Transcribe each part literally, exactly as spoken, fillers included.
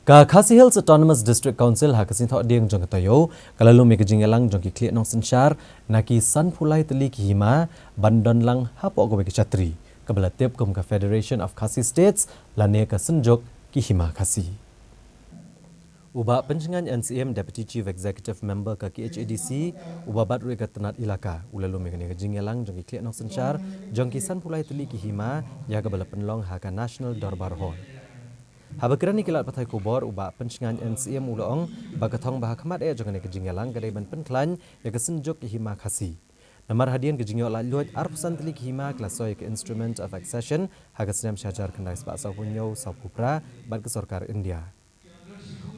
Ka Khasi Hills Autonomous District Council ha ka sngi Thohdieng jong ka taïew ka la lum ïa ka jingïalang jong ki khlieh nongsynshar na ki sanphew lai tylli ki hima ban don lang hapoh kawei ka shatri kaba la tip kum ka Federation of Khasi States lane ka Synjuk ki Hima Khasi. U Bah Pynshngaiñ N C M, Deputy Chief Executive Member ka K H A D C, uba bat ruh ïa ka tnat ilaka, u la lum ïa kane ka jingïalang jong ki khlieh nongsynshar jong ki sanphew lai tylli ki hima ïa kaba la pynlong ha ka National Dorbar Hall. Haba kren ïa ki lad pathai khubor, u Bah Pynshngaiñ N C M u la ong ba ka thong ba ha khmat eh jong kane ka jingïalang ka dei ban pynkhlaiñ ïa ka Synjuk ki Hima Khasi. Namar hadien ka jingïoh laitluid, arphew san tylli ki hima ki la soi ïa ka Instrument of Accession ha ka snem shihajar khyndai spah sawphew hynñiew sawphew phra bad ka sorkar India.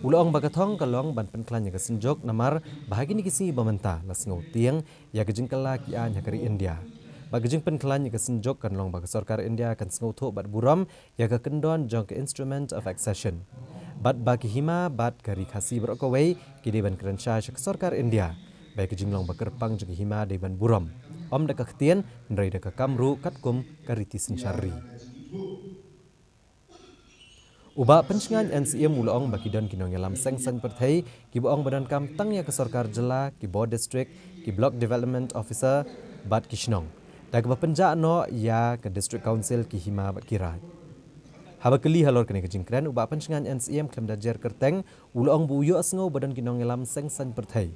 U la ong ba ka thong ka long ban pynkhlaiñ ïa ka Synjuk namar ba ha kine ki sngi ba mynta la sngewtieng ïa ka jingkylla ki aiñ ha ka ri India. Bad ka jingpynkhlaiñ ïa ka Synjuk kan long ba ka sorkar India kan sngewthuh bad burom ïa ka kyndon jong ka Instrument of Accession. Bad ba ki hima bad ka ri Khasi baroh kawei ki dei ban kren shai sha ka sorkar India ba ïa ka jinglong ba kyrpang jong ki hima dei ban burom, ym da ka ktien hynrei da ka kam ruh katkum ka riti synshar ri. U Bah Pynshngaiñ N C M u la ong ba ki don ki nongïalam seng saiñ pyrthei kiba ong ba donkam tang ïa ka sorkar jylla, ki bor district, ki block development officer bad ki shnong, da kaba pynjah noh ïa ka District Council, ki hima bad ki raid. Haba kylli halor kane ka jingkren, u Bah Pynshngaiñ N C M khlem da jer kyrteng u la ong ba u ïohsngew ba don ki nongïalam seng saiñ pyrthei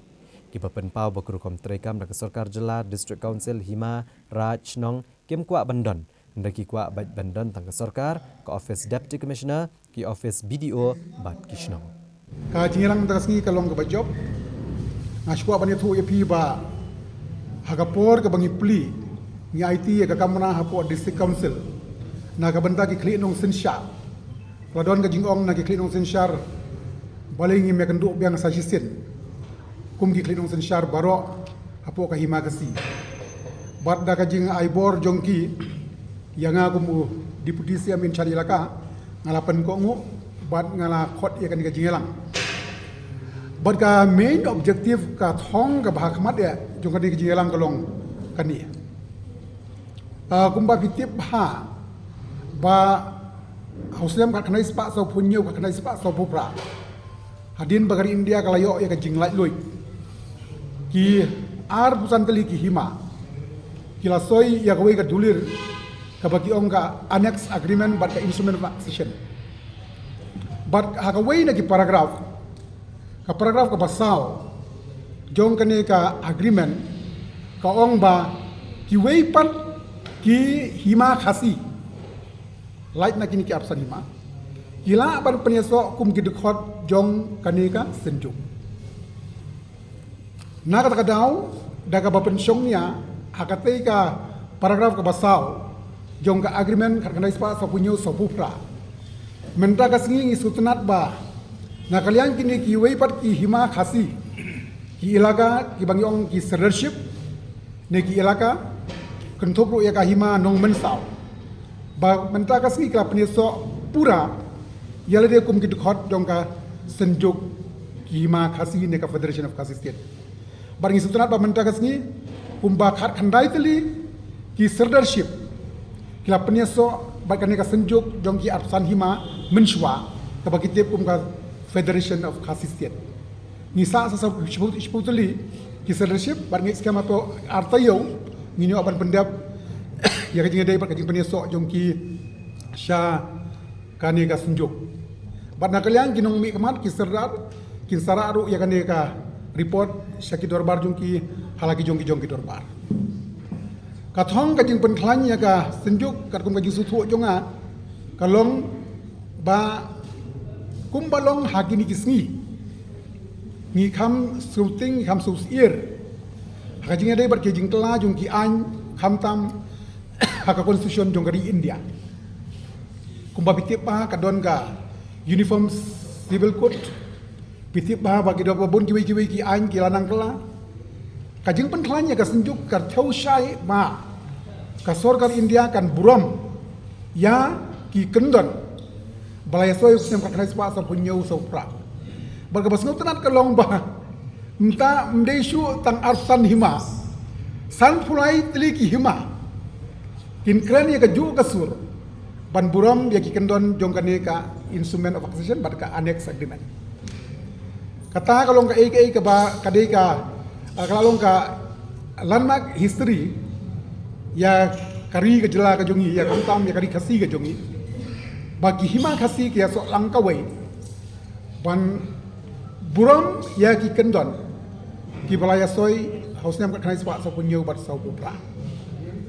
kiba pynpaw ba ka rukom treikam da ka sorkar jylla, District Council, hima, raid, shnong kim kwah ban don, hynrei ki kwah beit ban don tang ka sorkar, ka ophis Deputy Commissioner, ki ophis B D O bad ki shnong. Ka jingïalang mynta ka sngi ka long kaba jop. Nga shu kwah ban ïathuh ïa phi ba ha ka por kaba ngi plie, ngi aiti ïa ka kamra hapoh District Council na ka bynta ki khlieh nongsynshar. La don ka jingong na ki khlieh nongsynshar, balei ngim ïakynduh biang sa shisien kum ki khlieh nongsynshar baroh hapoh ka Hima Khasi. Bad da ka jingai bor jong ki ïa nga kum u Deputy C M in charge ilaka, nga la pynkohnguh bad nga la khot ïa kane ka jingïalang. Bad ka main objective, ka thong kaba ha khmat eh jong kane ka jingïalang ka long kane. Ah, kumba phi tip bha ba ha u snem khatkhyndai spah sawphew hynñiew, khatkhyndai spah sawphew phra, hadien ba ka ri India ka la ïoh ïa ka jinglaitluid, ki arphew san tylli ki hima ki la soi ïa kawei ka dulir kaba ki ong ka Annex Agreement bad ka Instrument of Accession. Bad ha kawei na ki paragraph, ka paragraph kaba saw jong kane ka agreement ka ong ba kiwei pat ki hima Khasi, lait na kine ki arphew san hima, ki lah ban pynïasoh kum ki dkhot jong kane ka Synjuk. Na kata ka daw, da kaba pynshong ïa ha katei ka paragraph kaba saw jong ka agreement khatkhyndai spah sawphew hynñiew sawphew phra, mynta ka sngi ngi sngewtynnat ba na ka liang kine kiwei pat ki hima Khasi, ki ilaka kiba ngi ong ki sirdarship ne ki ilaka, kynthup ruh ïa ka Hima Nongmynsaw, ba mynta ka sngi ki la pynïasoh pura ïa lade kum ki dkhot jong ka Synjuk ki Hima Khasi ne ka Federation of Khasi State. Bad ngi sngewtynnat ba mynta ka sngi kumba khatkhyndai tylli ki sirdarship ki la pynïasoh bad kane ka Synjuk jong ki arphew san hima mynshuwa, kaba ki tip kum ka Federation of Khasi State. Ngi sah sa shiphew, shiphew tylli ki sirdarship bad ngi skhem hapoh ar taïew ngin ïoh ban pyndep ïa ka jingïadei bad ka jingpynïasoh jong ki sha kane ka Synjuk. Bad na ka liang ki nongmihkhmat, ki sirdar, kin sa rah ruh ïa kane ka report sha ki dorbar jong ki ha la ki jong ki jong ki dorbar. Ka thong ka jingpynkhlaiñ ïa ka Synjuk katkum ka jingsngewthuh jong nga ka long ba kumba long ha kine ki sngi, ngi kham sngewtieng, ngi kham sngewsyier ha ka jingïadei bad ki jingkylla jong ki aiñ, khamtam ha ka constitution jong ka ri India. Kumba phi tip ba ka don ka Uniform Civil Code, phi tip ba, ba ki don ba bun kiwei kiwei ki aiñ ki la nang kylla. Ka jingpynkhlaiñ ïa ka Synjuk ka thew shai ba ka sorkar India kan burom ïa ki kyndon ba la ïasoi ha u snem khatkhyndai spah sawphew hynñiew sawphew phra. Bad kaba sngewtynnat ka long ba mynta ym dei shuh tang arphew san hima, sanphew lai tylli ki hima kin kren ïa kajuh ka sur ban burom ïa ki kyndon jong kane ka Instrument of Accession bad ka Annex Agreement. Kata ka long kaei kaei kaba ka dei ka, ah, ka la long ka landmark history ïa ka ri ka jylla ka jong ngi, ïa khamtam ïa ka ri Khasi ka jong ngi, ba ki hima Khasi ki ïasoh lang kawei ban burom ïa ki kyndon kiba la ïasoi ha u snem khatkhyndai spah sawphew hynñiew bad sawphew phra.